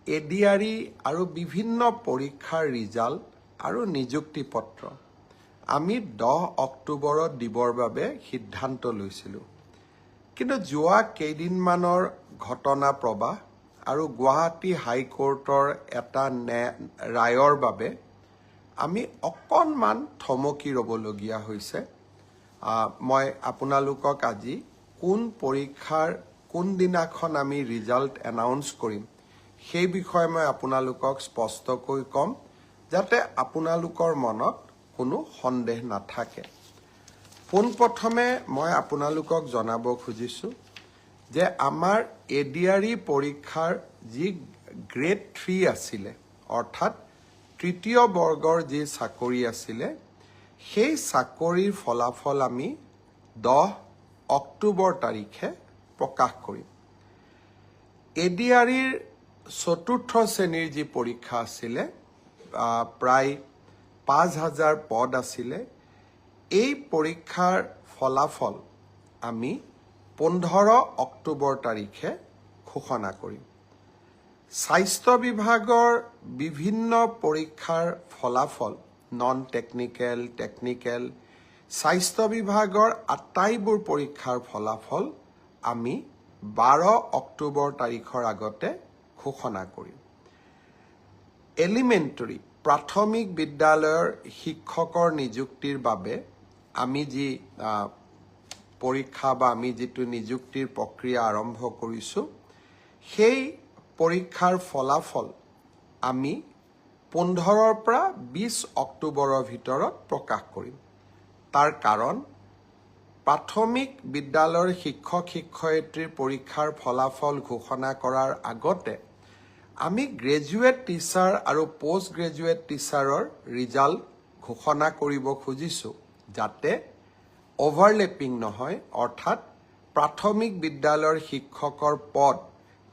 ADRE আৰু বিভিন্ন পৰীক্ষাৰ ৰিজাল্ট আৰু নিযুক্তি পত্ৰ আমি 10 অক্টোবৰত দিবৰ বাবে সিদ্ধান্ত লৈছিলোঁ। কিন্তু যোৱা কেইদিনমানৰ ঘটনা প্ৰবাহ আৰু গুৱাহাটী হাইকোৰ্টৰ এটা ৰায়ৰ বাবে আমি অকণমান থমকি ৰ'বলগীয়া হৈছে। মই আপোনালোকক আজি কোন পৰীক্ষাৰ কোনদিনাখন আমি ৰিজাল্ট এনাউন্স কৰিম, সেই বিষয়ে মই আপোনালোকক স্পষ্টকৈ ক'ম, যাতে আপোনালোকৰ মনত কোনো সন্দেহ নাথাকে। পোনপ্ৰথমে মই আপোনালোকক জনাব খুজিছোঁ যে আমাৰ এডিআৰই পৰীক্ষাৰ যি গ্ৰেড 3 আছিলে, অৰ্থাৎ তৃতীয় বৰ্গৰ যি চাকৰি আছিলে, সেই চাকৰিৰ ফলাফল আমি 10 অক্টোবৰ তাৰিখে প্ৰকাশ কৰিম। এডিআৰইৰ চতুৰ্থ শ্ৰেণীৰ যি পৰীক্ষা আছিলে, প্ৰায় 5000 পদ আছিলে, এই পৰীক্ষাৰ ফলাফল আমি 15 অক্টোবৰ তাৰিখে ঘোষণা কৰিম। স্বাস্থ্য বিভাগৰ বিভিন্ন পৰীক্ষাৰ ফলাফল, নন টেকনিকেল, টেকনিকেল, স্বাস্থ্য বিভাগৰ আটাইবোৰ পৰীক্ষাৰ ফলাফল আমি 12 অক্টোবৰ তাৰিখৰ আগতে ঘোষণা কৰিম। এলিমেণ্টৰী, প্ৰাথমিক বিদ্যালয়ৰ শিক্ষকৰ নিযুক্তিৰ বাবে আমি যি পৰীক্ষা বা আমি যিটো নিযুক্তিৰ প্ৰক্ৰিয়া আৰম্ভ কৰিছোঁ, সেই পৰীক্ষাৰ ফলাফল আমি 15ৰ পৰা 20 অক্টোবৰৰ ভিতৰত প্ৰকাশ কৰিম। তাৰ কাৰণ, প্ৰাথমিক বিদ্যালয়ৰ শিক্ষক শিক্ষয়িত্ৰীৰ পৰীক্ষাৰ ফলাফল ঘোষণা কৰাৰ আগতে আমি গ্ৰেজুৱেট টিচাৰ আৰু পষ্ট গ্ৰেজুৱেট টিচাৰৰ ৰিজাল্ট ঘোষণা কৰিব খুজিছোঁ, যাতে অভাৰলেপিং নহয়, অৰ্থাৎ প্ৰাথমিক বিদ্যালয়ৰ শিক্ষকৰ পদ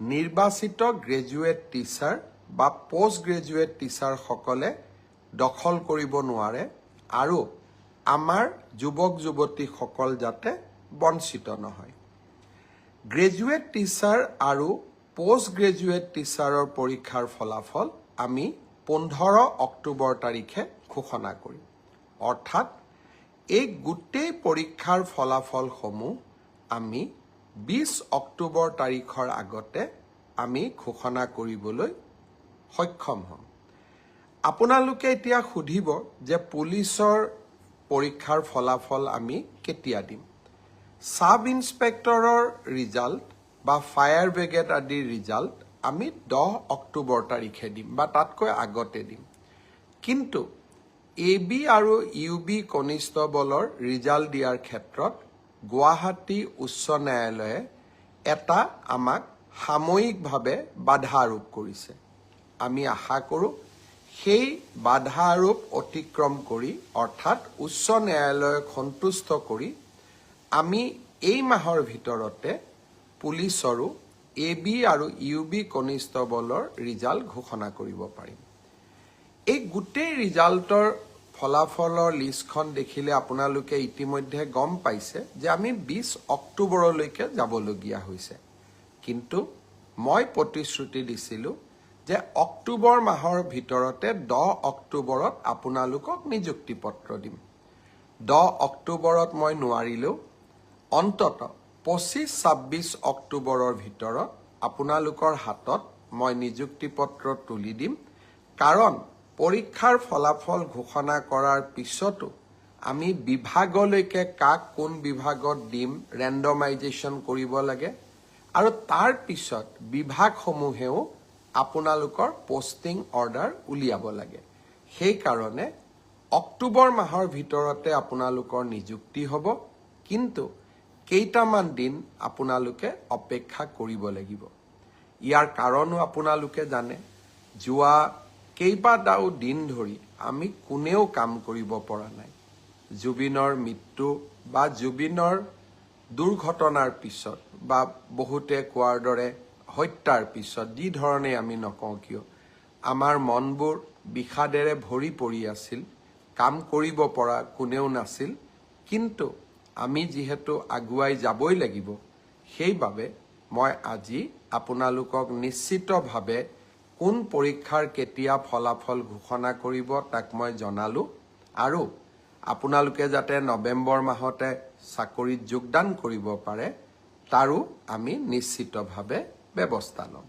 নিৰ্বাচিত গ্ৰেজুৱেট টিচাৰ বা পষ্ট গ্ৰেজুৱেট টিচাৰসকলে দখল কৰিব নোৱাৰে আৰু আমাৰ যুৱক যুৱতীসকল যাতে বঞ্চিত নহয়। গ্ৰেজুৱেট টিচাৰ আৰু পষ্ট গ্ৰেজুৱেট টিচাৰৰ পৰীক্ষাৰ ফলাফল আমি 15 অক্টোবৰ তাৰিখে ঘোষণা কৰিম। অৰ্থাৎ এই গোটেই পৰীক্ষাৰ ফলাফলসমূহ আমি 20 অক্টোবৰ তাৰিখৰ আগতে আমি ঘোষণা কৰিবলৈ সক্ষম হ'ম। আপোনালোকে এতিয়া সুধিব যে পুলিচৰ পৰীক্ষাৰ ফলাফল আমি কেতিয়া দিম? ছাব ইন্সপেক্টৰৰ ৰিজাল্ট বা ফায়াৰ ব্ৰিগেড আদিৰ ৰিজাল্ট আমি 10 অক্টোবৰ তাৰিখে দিম বা তাতকৈ আগতে দিম। কিন্তু এ বি আৰু ইউ বি কনিষ্টবলৰ ৰিজাল্ট দিয়াৰ ক্ষেত্ৰত গুৱাহাটী উচ্চ ন্যায়ালয়ে এটা আমাক সাময়িকভাৱে বাধা আৰোপ কৰিছে। আমি আশা কৰোঁ, সেই বাধা আৰোপ অতিক্ৰম কৰি, অৰ্থাৎ উচ্চ ন্যায়ালয়ক সন্তুষ্ট কৰি আমি এই মাহৰ ভিতৰতে পুলিচৰো এ বি আৰু ইউ বি কনিষ্টবলৰ ৰিজাল্ট ঘোষণা কৰিব পাৰিম। এই গোটেই ৰিজাল্টৰ ফলাফলৰ লিষ্টখন দেখিলে আপোনালোকে ইতিমধ্যে গম পাইছে যে আমি 20 অক্টোবৰলৈকে যাবলগীয়া হৈছে। কিন্তু মই প্ৰতিশ্ৰুতি দিছিলোঁ যে অক্টোবৰ মাহৰ ভিতৰতে 10 অক্টোবৰত আপোনালোকক নিযুক্তি পত্ৰ দিম। 10 অক্টোবৰত মই নোৱাৰিলেও অন্তত 25, 26 অক্টোবৰৰ ভিতৰত আপোনালোকৰ হাতত মই নিযুক্তি পত্ৰ তুলি দিম। কাৰণ পৰীক্ষাৰ ফলাফল ঘোষণা কৰাৰ পিছতো আমি বিভাগলৈকে কাক কোন বিভাগত দিম ৰেণ্ডমাইজেশ্যন কৰিব লাগে আৰু তাৰ পিছত বিভাগসমূহেও আপোনালোকৰ পষ্টিং অৰ্ডাৰ উলিয়াব লাগে। সেইকাৰণে অক্টোবৰ মাহৰ ভিতৰতে আপোনালোকৰ নিযুক্তি হ'ব, কিন্তু কেইটামান দিন আপোনালোকে অপেক্ষা কৰিব লাগিব। ইয়াৰ কাৰণো আপোনালোকে জানে, যোৱা কেইবাটাও দিন ধৰি আমি কোনেও কাম কৰিব পৰা নাই। জুবিনৰ মৃত্যু বা জুবিনৰ দুৰ্ঘটনাৰ পিছত বা বহুতে কোৱাৰ দৰে হত্যাৰ পিছত, যি ধৰণে আমি নকওঁ কিয়, আমাৰ মনবোৰ বিষাদেৰে ভৰি পৰি আছিল। কাম কৰিব পৰা কোনেও নাছিল। কিন্তু আমি যিহেতু আগুৱাই যাবই লাগিব, সেইবাবে মই আজি আপোনালোকক নিশ্চিতভাৱে কোন পৰীক্ষাৰ কেতিয়া ফলাফল ঘোষণা কৰিব তাক মই জনালোঁ আৰু আপোনালোকে যাতে নৱেম্বৰ মাহতে চাকৰিত যোগদান কৰিব পাৰে, তাৰো আমি নিশ্চিতভাৱে ব্যৱস্থা ল'ম।